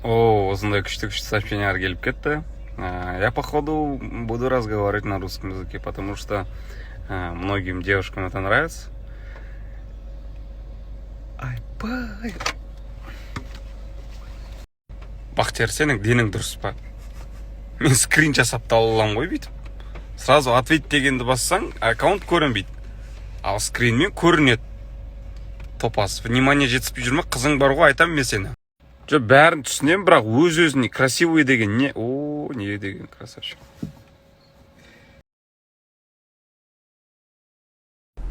О, осындай күшті күшті сообщениялар келіп кетті. Я, походу, буду разговаривать на русском языке, потому что многим девушкам это нравится. Айбай. Бақтияр, сенің денің дұрыс па? Мен скрин жасап та ала аламын ғой бүйтіп. Сразу «ответь» дегенді бассаң, аккаунт көрінбейді. Ал скринмен көрінеді. Топас, внимание жетіспей жүр ме? Қызың бар ғой, айтамын мен сені. Жоқ, бәрін түсінемін, бірақ өз өзіне красивый деген не? О, не деген красавчик.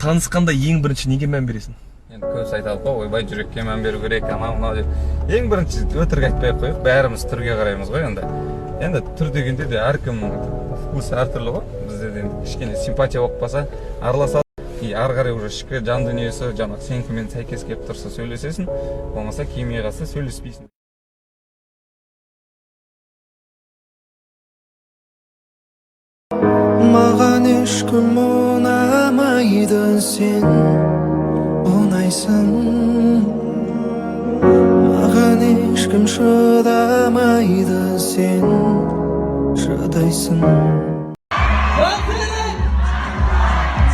Танысқанда ең бірінші неге мән бересің? Енді көбісі айтады ғой, ойбай, жүрекке мән беру керек, анау мынау деп. Ең бірінші өтірік айтпай ақ қояйық, бәріміз түрге қараймыз ғой енді. Енді түр дегенде де әркімнің вкусы әртүрлі ғой. Бізде де енді кішкене симпатия болып қалса, араласады. И ары қарай уже ішкі жан дүниесі жаңағы сенікімен сәйкес келіп тұрса, сөйлесесің, болмаса келмей қалса, сөйлеспейсің. Маған ешкім ұнамайды, сен ұнайсың. Маған ешкім шыдамайды, сен шыдайсың. Жансерік!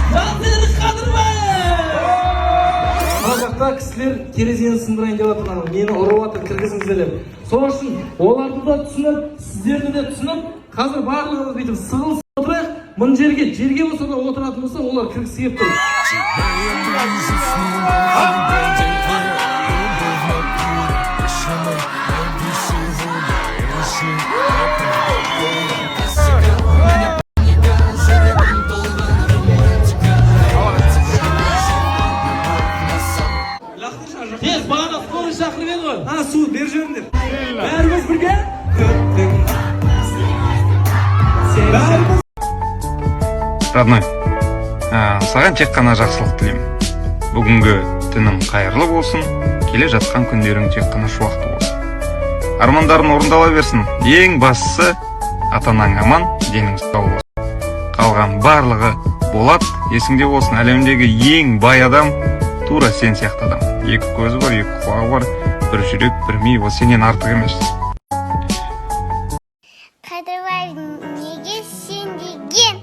Жансерік Қадырбаев! Мына жақта кісілер терезені сындырайын деп жатыр, анау мені ұрып жатыр, кіргізіңіздер деп. Сол үшін оларды да түсініп, сіздерді де түсініп, қазір барлығымыз бүйтіп сығылысып отырайық. Мына жерге, жерге болса да отыратын болса, олар кіргісі келіп тұр. Тез, бағана скорый шақырып еді ғой. А, су беріп жіберіңдер. Бәріміз бірге. Бәріміз. Родной, саған тек қана жақсылық тілеймін. Бүгінгі түнің қайырлы болсын, келе жатқан күндерің тек қана шуақты болсын. Армандарың орындала берсін. Ең бастысы, ата анаң аман, денің сау болсын. Қалған барлығы болады, есіңде болсын. Әлемдегі ең бай адам тура сен сияқты адам. Екі көзі бар, екі құлағы бар, бір жүрек, бір ми, ол сенен артық емес. Қадырбаев, неге сен деген?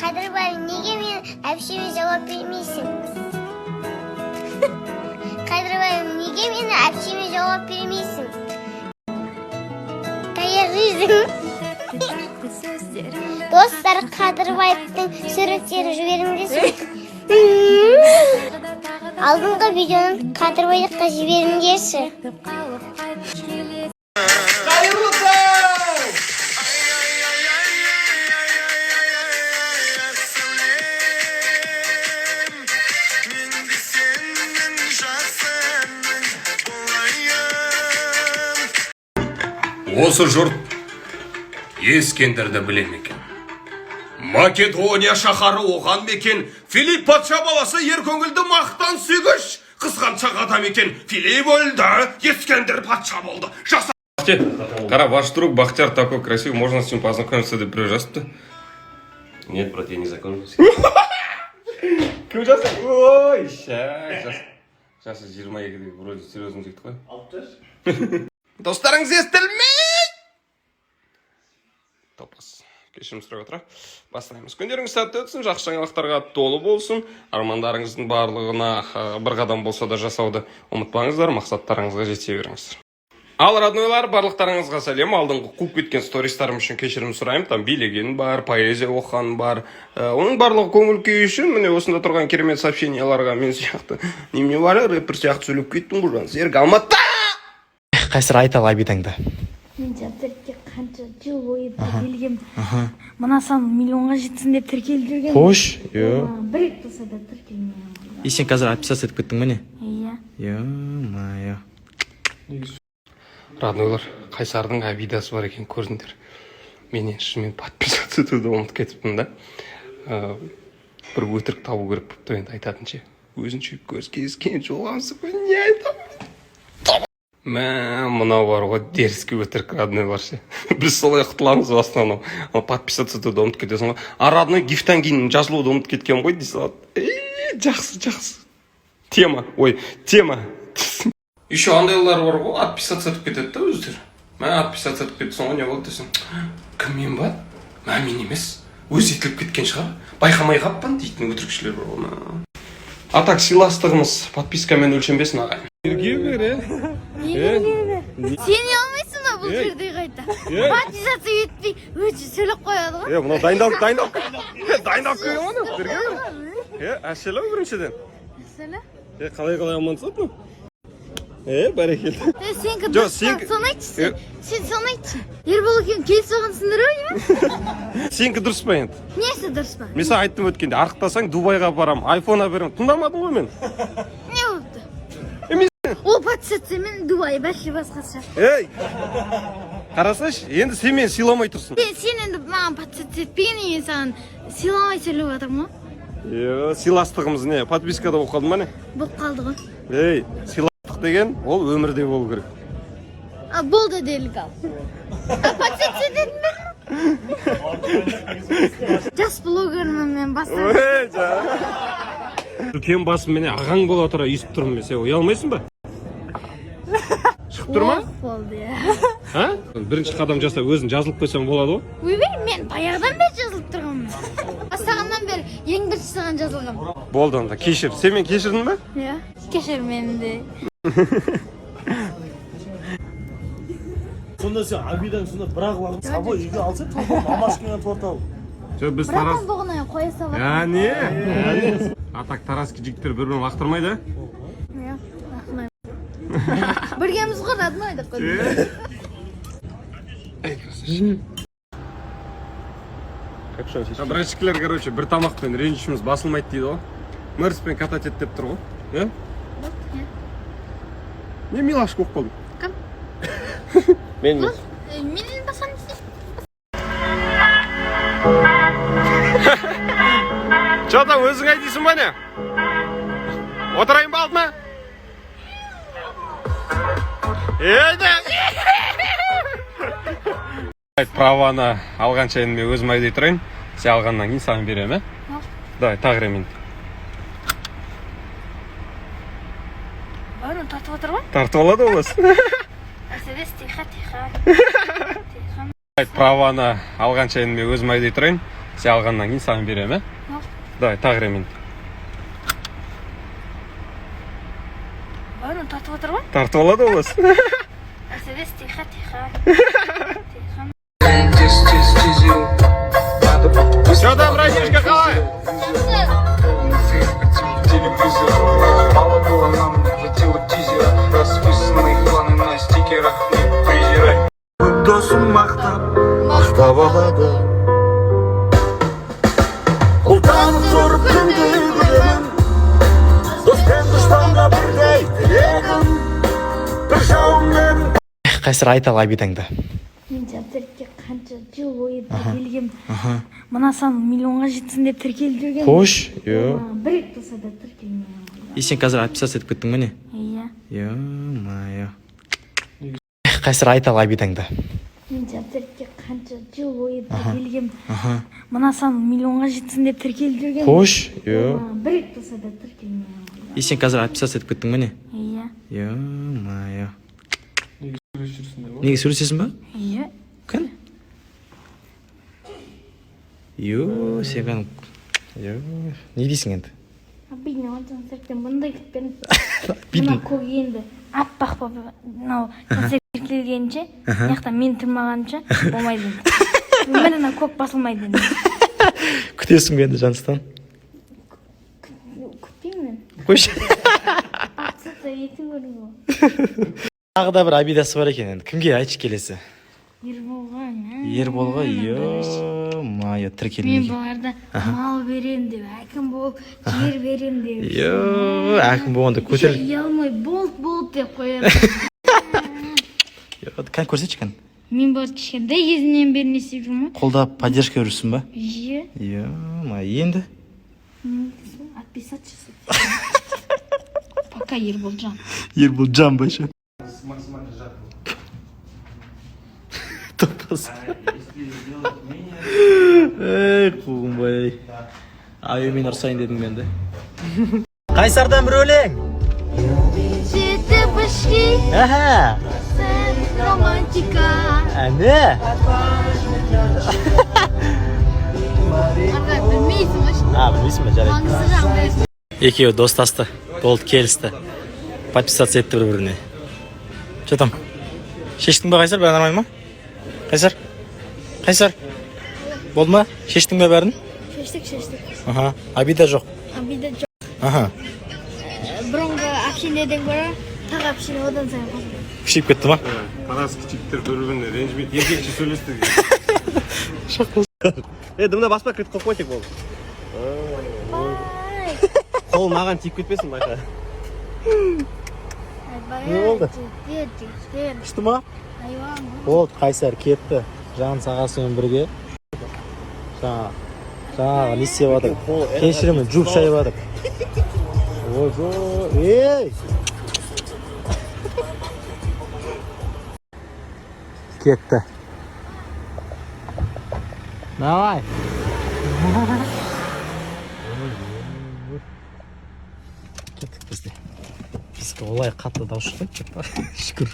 Қадырбаев, неге мен әпшеме жауап бермейсің? Қадырбаев, неге мені әпшеме жауап бермейсің? Таяқ жейсің. Достар, Қадырбаевтың суреттерін жіберіңдерші. Алдыңғы видеоны Қадырбаевқа жіберіңдерші. Қайырлы таң! Мен де сенің жасының болайын. Осы жұрт Ескендірді біле ме екен? Македония шаһары оған мекен. Филипп патша баласы, ер көңілді, мақтан сүйгіш, қызғаншақ адам екен. Филипп өлді, Ескендір патша болды. Жаса Қара, ваш друг Бахтияр такой красивый, можно с ним познакомиться деп біреу жазыпты. Нет, брат, я не знакомлюсь. Кім жасы? Ой, ща, жас. Жасы 22-де, вроде серьезный жігіт қой. Достарыңыз естілмей! Топас. Кешірім сұрап отыра. Бастаймыз. Күндеріңіз сәтті өтсін, жақсы жаңалықтарға толы болсын. Армандарыңыздың барлығына бір қадам болса да жасауды ұмытпаңыздар, мақсаттарыңызға жете беріңіздер. Ал, роднойлар, барлықтарыңызға сәлем. Алдыңғы қуып кеткен стористарым үшін кешірім сұраймын. Там билеген бар, поэзия оқыған бар. Оның барлығы көңіл күй үшін. Міне, осында тұрған керемет сообщенияларға мен сияқты немене бар, рэпер сияқты сөйлеп кеттім ғой, Жансерік Алматы. Қайсар, айта ал обидаңды. Мен Жансерікке қанша жыл бойы тіркелгенмін. Мына сан миллионға жетсін деп тіркеліп жүргенмін. Қош е. Бір рет болса да тіркелмей. И сен қазір отписаться етіп кеттің ба, не? Иә. Е мое. Роднойлар, Қайсардың обидасы бар екен, көрдіңдер. Мен енді шынымен подписаться етуді ұмытып кетіппін да. Бір өтірік табу керек болып енді айтатын ше. Өзінше көз кезген жолғамсы, не айтамын? Мә, мынау бар ғой, дерзкий өтірік, роднойлар ше. Біз солай құтыламыз в основном. Ана подписаться етуді ұмытып кетесің ғой. А родной, гифтан кейін жазылуды ұмытып кеткен ғой дей салады. Е, жақсы, жақсы. Тема, ой, тема. Еще андайлар бар ғой, отписаться етіп кетеді да өздері. Мә, отписаться етіп кетсің ғой, не болды десең, кім, мен ба? Мә, мен емес, өзі етіліп кеткен шығар, байқамай қалыппын дейтін өтірікшілер бар ғой, мә. А так сыйластығымыз подпискамен өлшенбесін, ағайын. Сене алмайсың ба бұл жерде қайта? Подписаться етпей, өзі сөйлеп қояды ғой. Е, мынау дайындалып, дайындалып, дайындалып келген ғой, берге. Е, әшелі біріншіден. Сөйле. Е, қалай, қалай амансың? Е, бәрекелді. Е, сенікі Жоқ, дұрыс па? сенікі- Соны айтшы сен. Сен соны айтшы. Ербол екеуің келісіп алғансыңдар ғой, не? Сенікі дұрыс па енді? Несі дұрыс па? Мен саған айттым өткенде, арықтасаң, Дубайға барам, айфон әперемін. Тыңдамадың ғой мен. Не болыпты? Е, мен Ол подписациямен Дубай бәлки басқаша. Ей! Қарасайшы, енді сен мені сыйламай тұрсың. Сен енді маған подписаться етпегеннен кейін саған сыйламай сөйлеп жатырмын ғой. Е, сыйластығымыз не, подпискада болып қалды ма, не? Болып қалды ғой. Ей, сыйластық деген ол өмірде болу керек. А, болды делік ал. А, подписаться ететін бе? Жас блогермін мен, бастадым. Ей, үлкен басым менен ағаң бола тұра өйстіп тұрмын мен. Сен ұялмайсың ба? Шығып тұр ма? Ох, болды, иә. А? Бірінші қадам жасап, өзің жазылып қойсаң болады ғой. Ойбай, мен баяғыдан бері жазылып тұрғанмын. Бастағаннан бері ең бірінші саған жазылғанмын. Болды онда, кешір. Сен мені кешірдің ба? Иә. Кешір мені де. Сонда сен обидаң сонда бір ақ уақыт собой үйге алса, торт ал, мамашкаңа торт ал. Жоқ, біз Братан болғаннан кейін қоя салады. Әне, әне. А так таразский жігіттер бір бірін лақтырмайды. Иә, рахмет. Біргеміз ғой, родной деп қойды. Братчиклер, короче, бір тамақпен ренішіміз басылмайды дейді ғой. Мерспен катать ет деп тұр ғой. Е? Не, милашка болып қалдым. Кім? Мен емес. Мен басқан десе. Че там, өзің айдайсың ба, не? Отырайын ба алдына? Ей, праваны алғанша енді мен өзім айдай тұрайын. Сен алғаннан кейін саған беремін, ә? Давай, тағы ремень. Оны тартып отыр ғой. Тартып алады ол өзі. Мерседес, тихо, тихо. Тихо. Праваны алғанша енді мен өзім айдай тұрайын. Сен алғаннан кейін саған беремін, ә? Давай, тағы ремень. Оны тартып отыр ғой. Тартып алады ол өзі. Мерседес, тихо, тихо. Тихо. Че там, братишка, қалай? Мало было нам, хватило тизера. Расписанные планы на стикерах. Не презирай. Досым мақтап, мақтап алады. Ұлтанып тұрып күнде күлемін. Дос пен дұшпанға бірдей тілегім. Бір жауым менің. Қайсар, айта ал обидаңды. Мен Жансерікке қанша жыл бойы тіркелгем. Мына сан миллионға жетсін деп тіркеліп жүрген. Қош, е. Бір рет болса да тіркелмеген. И сен қазір отписаться етіп кеттің ба, не? Иә. Е-мое. Қайсар, айта ал обидаңды. Мен Жансерікке қанша жыл бойы тіркелгем. Мына сан миллионға жетсін деп тіркеліп жүрген. Қош, е. Бір рет болса да тіркелмеген. И сен қазір отписаться етіп кеттің ба, не? Иә. Е-мое. Неге, сөйлесесің ба? Иә. Кім? Ё, сен кәдімгі. Ё, не дейсің енді? Обидно ғой, Жансеріктен бұндай күтпедім. Обидно. Мына көк енді аппақ болып, мынау Жансерік тіркелгенше, мына жақта мен тұрмағанша болмайды енді. Өмірі мына көк басылмайды енді. Күтесің бе енді Жансыздан? Күтпеймін мен. Қойшы. Подписаться ету керек ғой. Тағы да бір обидасы бар екен енді. Кімге, айтшы келесі? Ерболға. Ерболға, ё-моё, Мен тіркелмеген. бұларда мал берем деп, әкім болып, жер берем деп. Ё, әкім болғанда көтер. Ұялмай болды, болды деп қояды. Кән, көрсетші, кән. Мен бұларды кішкентай кезінен бері не істеп жүрмін ғой. Қолдап, поддержка беріп жүрсің ба? Иә. Ё-моё, енді? Отписаться жасап. Пока, Ерболжан. Ерболжан башы. Топас. Ей, қуғынбай. Аюмен ұрсайын дедің бе енді? Қайсардан бір өлең. Жетіп. Пришли. Аха. Романтика. Әне. Арға білмейсің ғой. А, білмейсің ба, жарайды. Маңызды жағын білесің. Екеуі достасты, болды, келісті, подписаться етті бір біріне. Че там, шештің ба, Қайсар? Бәрі нормально ма, Қайсар? Қайсар, болды ма, шештің ба бәрін? Шештік, шештік. Аха, обида жоқ? Обида жоқ. Аха. Бұрынғы общениеден гөрі тағы общение одан сайын қосылды. Күшейіп кетті ма? Таразский жігіттер бір біріне ренжімейді, еркекше сөйлесті. Е, дымда баспа, кіріп қойып қой тек, болды. Қол маған тиіп кетпесін, байқа. Не болды? Жігіттер, жігіттер. Күшті ма? Айуан ғой. Болды, Қайсар кетті жан сағасымен бірге. Жаңағы не істеп жатыр, кешірім, жуып шайып жатыр. Ойбой, ей, кетті. Давай, кеттік. Бізде, біздікі олай қатты дауыс шықпайды, шүкір.